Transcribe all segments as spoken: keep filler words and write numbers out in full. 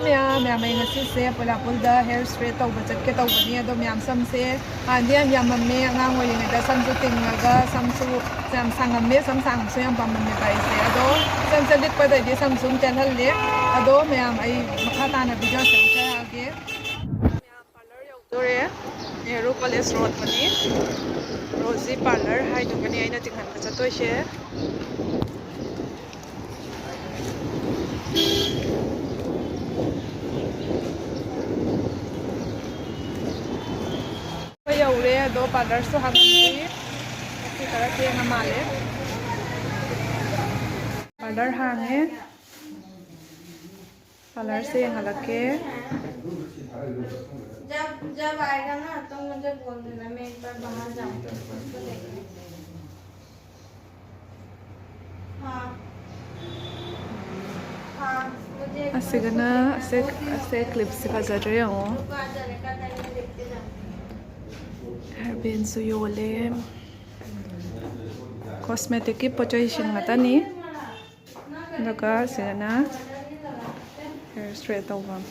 ꯃꯌꯥꯝ ꯃꯌꯥꯝ ꯑꯩ ꯉꯁꯤꯁꯦ ꯄꯣꯂꯥꯄꯨꯜꯗ ꯍꯦꯌꯔ ꯁ꯭ꯇ꯭ꯔꯦꯠ ꯇꯧꯕ ꯆꯠꯀꯦ ꯇꯧꯕꯅꯤ꯫ ꯑꯗꯣ ꯃꯌꯥꯝ ꯁꯝꯁꯦ ꯍꯥꯟꯅꯗꯤ ꯌꯥꯝ ꯌꯥꯝꯃꯝꯃꯦ, ꯑꯉꯥꯡ ꯑꯣꯏꯔꯤꯉꯩꯗ ꯁꯝꯁꯨ ꯇꯤꯡꯉꯒ ꯁꯝꯁꯨ ꯌꯥꯝ ꯁꯥꯡꯉꯝꯃꯦ, ꯁꯝ ꯁꯥꯡꯕꯁꯨ ꯌꯥꯝ ꯄꯥꯝꯃꯝꯃꯦꯕ ꯑꯩꯁꯦ꯫ ꯑꯗꯣ ꯁꯝꯁꯦ ꯂꯤꯛꯄꯗꯩꯗꯤ ꯁꯝꯁꯨ ꯑꯗꯨꯝ ꯇꯦꯜꯍꯜꯂꯦ꯫ ꯑꯗꯣ ꯃꯌꯥꯝ ꯑꯩ ꯃꯈꯥ ꯇꯥꯅ ꯚꯤꯗꯤꯑꯣꯁꯦ ꯑꯃꯨꯛ ꯊꯥꯔꯛꯑꯒꯦ꯫ ꯃꯌꯥꯝ ꯄꯥꯔꯂꯔ ꯌꯧꯗꯣꯔꯦ꯫ ꯅꯦꯍꯔꯨ ꯀꯣꯂꯦꯖ ꯔꯣꯗꯇꯅꯤ꯫ ꯔꯣꯖꯤ ꯄꯥꯔꯂꯔ ꯍꯥꯏꯗꯨꯒꯅꯤ ꯑꯩꯅ ꯇꯤꯡꯍꯟꯕ ꯆꯠꯇꯣꯏꯁꯦ꯫ ꯑꯩꯈꯣꯏ ꯌꯧꯔꯦ, ꯑꯗꯣ ꯄꯥꯔꯂꯔꯁꯨ ꯍꯥꯡꯉꯝꯗ꯭ꯔꯤ꯫ ꯉꯁꯤ ꯈꯔ ꯊꯦꯡꯉ ꯃꯥꯜꯂꯦ꯫ ꯄꯥꯔꯂꯔ ꯍꯥꯡꯉꯦ꯫ ꯄꯥꯔꯂꯔꯁꯦ ꯌꯦꯡꯍꯜꯂꯛꯀꯦ꯫ जब जब आएगा ना तो मुझे बोल देना, मैं एक बार बाहर जाऊँ उसको देखने। हाँ। हाँ, मुझे एक बार ꯑꯁꯤꯒꯅ ꯑꯁꯦ ꯑꯁꯦ ꯀ꯭ꯂꯤꯞꯁꯦ ꯐꯖꯗ꯭ꯔꯥ ꯌꯦꯡꯉꯣ꯫ ꯍꯦꯌꯔ ꯕꯦꯟꯁꯨ ꯌꯣꯜꯂꯦ꯫ ꯀꯣꯁꯃꯦꯇꯤꯛꯀꯤ ꯄꯣꯠ ꯆꯩꯁꯤꯡ ꯉꯥꯛꯇꯅꯤ꯫ ꯑꯗꯨꯒ ꯁꯤꯗꯅ ꯍꯦꯌꯔ ꯁ꯭ꯇ꯭ꯔꯦꯠ ꯇꯧꯐꯝ꯫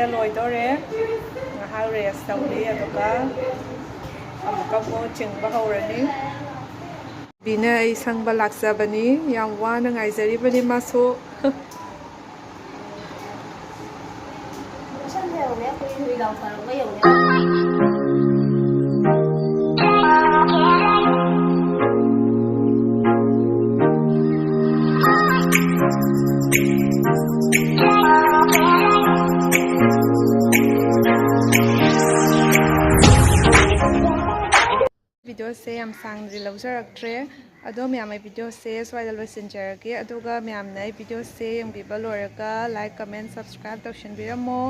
ꯂꯣꯏꯗꯣꯔꯦ꯫ ꯉꯥꯏꯍꯥꯛ rest ꯇꯧꯔꯤ, ꯑꯗꯨꯒ ꯑꯃꯨꯛꯀ ꯑꯃꯨꯛ ꯆꯤꯡꯕ ꯍꯧꯔꯅꯤ꯫ ꯕꯤꯅ ꯑꯩ ꯁꯪꯕ ꯂꯥꯛꯆꯕꯅꯤ꯫ ꯌꯥꯝ ꯋꯥꯅ ꯉꯥꯏꯖꯔꯤꯕꯅꯤ ꯃꯥꯁꯨ꯫ Videoꯁꯦ ꯌꯥꯝ ꯁꯥꯡꯅꯗꯤ ꯂꯧꯖꯔꯛꯇ꯭ꯔꯦ, ꯑꯗꯣ ꯃꯌꯥꯝ, ꯑꯩ videoꯁꯦ ꯁ꯭ꯋꯥꯏꯗ ꯂꯣꯏꯁꯤꯟꯖꯔꯒꯦ꯫ ꯑꯗꯨꯒ ꯃꯌꯥꯝꯅ ꯑꯩ videoꯁꯦ ꯌꯦꯡꯕꯤꯕ ꯂꯣꯏꯔꯒ like, comment, subscribe ꯇꯧꯁꯤꯟꯕꯤꯔꯝꯃꯣ꯫